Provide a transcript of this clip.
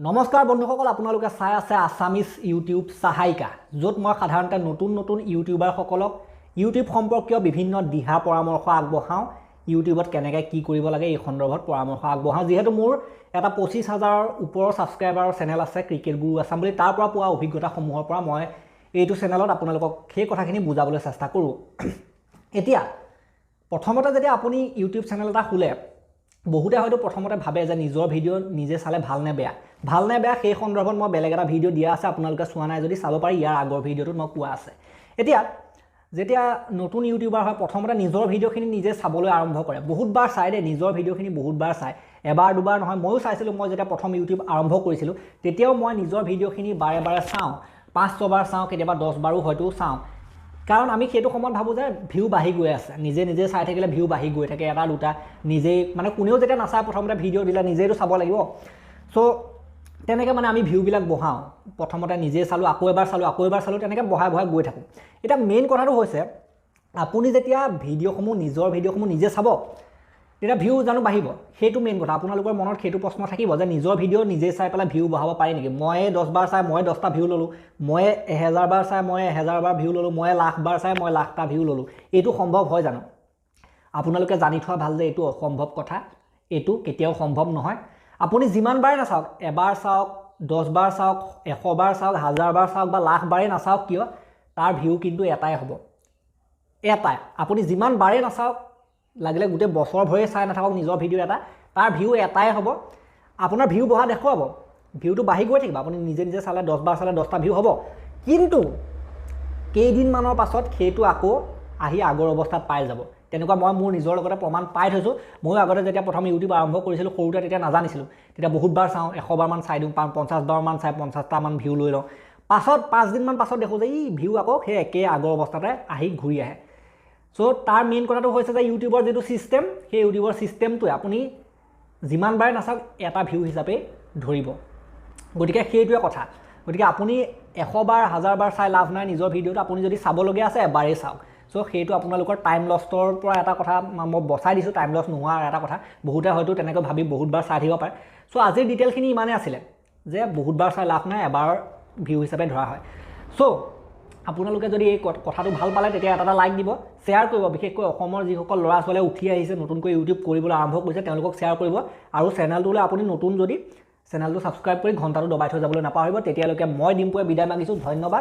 নমস্কাৰ বন্ধুসকল, আপোনালোকে চাই আছে আছামিজ ইউটিউব সহায়িকা, য'ত মই সাধাৰণতে নতুন নতুন ইউটিউবাৰসকলক ইউটিউব সম্পৰ্কীয় বিভিন্ন দিহা পৰামৰ্শ আগবঢ়াওঁ। ইউটিউবত কেনেকৈ কি কৰিব লাগে এই সন্দৰ্ভত পৰামৰ্শ আগবঢ়াওঁ। যিহেতু মোৰ এটা 25,000ৰ ওপৰৰ ছাবস্ক্ৰাইবাৰৰ চেনেল আছে ক্ৰিকেট গুৰু আছাম বুলি, তাৰ পৰা পোৱা অভিজ্ঞতাসমূহৰ পৰা মই এইটো চেনেলত আপোনালোকক সেই কথাখিনি বুজাবলৈ চেষ্টা কৰোঁ। এতিয়া প্ৰথমতে যেতিয়া আপুনি ইউটিউব চেনেল এটা খোলে, বহুতে হয়তো প্ৰথমতে ভাবে যে নিজৰ ভিডিঅ' নিজে চালে ভাল নে বেয়া। ভাল নে বেয়া সেই সন্দৰ্ভত মই বেলেগ এটা ভিডিঅ' দিয়া আছে, আপোনালোকে চোৱা নাই যদি চাব পাৰে, ইয়াৰ আগৰ ভিডিঅ'টোত মই কোৱা আছে। এতিয়া যেতিয়া নতুন ইউটিউবাৰ হয়, প্ৰথমতে নিজৰ ভিডিঅ'খিনি নিজে চাবলৈ আৰম্ভ কৰে। বহুতবাৰ চাই দেই, নিজৰ ভিডিঅ'খিনি বহুতবাৰ চায়, এবাৰ দুবাৰ নহয়। ময়ো চাইছিলোঁ, মই যেতিয়া প্ৰথম ইউটিউব আৰম্ভ কৰিছিলোঁ তেতিয়াও মই নিজৰ ভিডিঅ'খিনি বাৰে বাৰে চাওঁ, 5-6বাৰ চাওঁ, কেতিয়াবা 10বাৰো হয়তো চাওঁ। কাৰণ আমি সেইটো সময়ত ভাবোঁ যে ভিউ বাঢ়ি গৈ আছে, নিজে নিজে চাই থাকিলে ভিউ বাঢ়ি গৈ থাকে, এটা দুটা নিজেই, মানে কোনেও যেতিয়া নাচায় প্ৰথমতে ভিডিঅ' দিলে নিজেইতো চাব লাগিব। চ' তেনেকৈ মানে আমি ভিউবিলাক বঢ়াওঁ, প্ৰথমতে নিজে চালোঁ, আকৌ এবাৰ চালোঁ, আকৌ এবাৰ চালোঁ, তেনেকৈ বঢ়াই বঢ়াই গৈ থাকোঁ। এতিয়া মেইন কথাটো হৈছে, আপুনি যেতিয়া ভিডিঅ'সমূহ নিজৰ ভিডিঅ'সমূহ নিজে চাব তেতিয়া ভিউ জানো বাঢ়িব? সেইটো মেইন কথা। আপোনালোকৰ মনত সেইটো প্ৰশ্ন থাকিব যে নিজৰ ভিডিঅ' নিজে চাই পেলাই ভিউ বঢ়াব পাৰি নেকি? ময়ে 10বাৰ চাই মই 10টা ভিউ ল'লোঁ, ময়ে 1000বাৰ চাই মই 1000বাৰ ভিউ ল'লোঁ, ময়ে লাখবাৰ চাই মই লাখটা ভিউ ল'লোঁ, এইটো সম্ভৱ হয় জানো? আপোনালোকে জানি থোৱা ভাল যে এইটো অসম্ভৱ কথা, এইটো কেতিয়াও সম্ভৱ নহয়। আপুনি যিমানবাৰে নাচাওক, এবাৰ চাওক, 10বাৰ চাওক, 100বাৰ চাওক, 1000বাৰ চাওক বা লাখবাৰেই নাচাওক কিয়, তাৰ ভিউ কিন্তু এটাই হ'ব, এটাই। আপুনি যিমান বাৰেই নাচাওক, লাগিলে গোটেই বছৰ ভৰিয়ে চাই নাথাকক নিজৰ ভিডিঅ' এটা, তাৰ ভিউ এটাই হ'ব। আপোনাৰ ভিউ বঢ়া দেখুৱাব, ভিউটো বাঢ়ি গৈ থাকিব। আপুনি নিজে নিজে চালে 10বাৰ চালে 10টা ভিউ হ'ব, কিন্তু কেইদিনমানৰ পাছত সেইটো আকৌ আহি আগৰ অৱস্থাত পাই যাব। তেনেকুৱা মই মোৰ নিজৰ লগতে প্ৰমাণ পাই থৈছোঁ। ময়ো আগতে যেতিয়া প্ৰথম ইউটিউব আৰম্ভ কৰিছিলোঁ সৰুতে, তেতিয়া নাজানিছিলোঁ, তেতিয়া বহুতবাৰ চাওঁ, 100বাৰমান চাই দিওঁ, 50বাৰমান চাই 50টামান ভিউ লৈ লওঁ। পাছত 5দিনমান পাছত দেখোঁ যে ই ভিউ আকৌ সেই একেই আগৰ অৱস্থাতে আহি ঘূৰি আহে। চ' তাৰ মেইন কথাটো হৈছে যে ইউটিউবৰ যিটো ছিষ্টেম, সেই ইউটিউবৰ ছিষ্টেমটোৱে আপুনি যিমানবাৰে নাচাওক এটা ভিউ হিচাপে ধৰিব। গতিকে সেইটোৱে কথা। গতিকে আপুনি 100বাৰ 1000বাৰ চাই লাভ নাই নিজৰ ভিডিঅ'টো, আপুনি যদি চাবলগীয়া আছে এবাৰেই চাওক। চ' সেইটো আপোনালোকৰ টাইম লছৰ পৰা এটা কথা মই বচাই দিছোঁ, টাইম লছ নোহোৱাৰ এটা কথা। বহুতে হয়তো তেনেকৈ ভাবি বহুতবাৰ চাই থাকিব পাৰে। চ' আজিৰ ডিটেইলখিনি ইমানেই আছিলে যে বহুতবাৰ চাই লাভ নাই, এবাৰ ভিউ হিচাপে ধৰা হয়। চ' আপোনালোকে যদি এই কথাটো ভাল পালে তেতিয়া এটা এটা লাইক দিব, শ্বেয়াৰ কৰিব। বিশেষকৈ অসমৰ যিসকল ল'ৰা ছোৱালীয়ে উঠি আহিছে, নতুনকৈ ইউটিউব কৰিবলৈ আৰম্ভ কৰিছে, তেওঁলোকক শ্বেয়াৰ কৰিব। আৰু চেনেলটোলৈ আপুনি নতুন যদি চেনেলটো ছাবস্ক্ৰাইব কৰি ঘণ্টাটো দবাই থৈ যাবলৈ নাপাহৰিব। তেতিয়ালৈকে মই ডিম্পুৱে বিদায় মাগিছোঁ, ধন্যবাদ।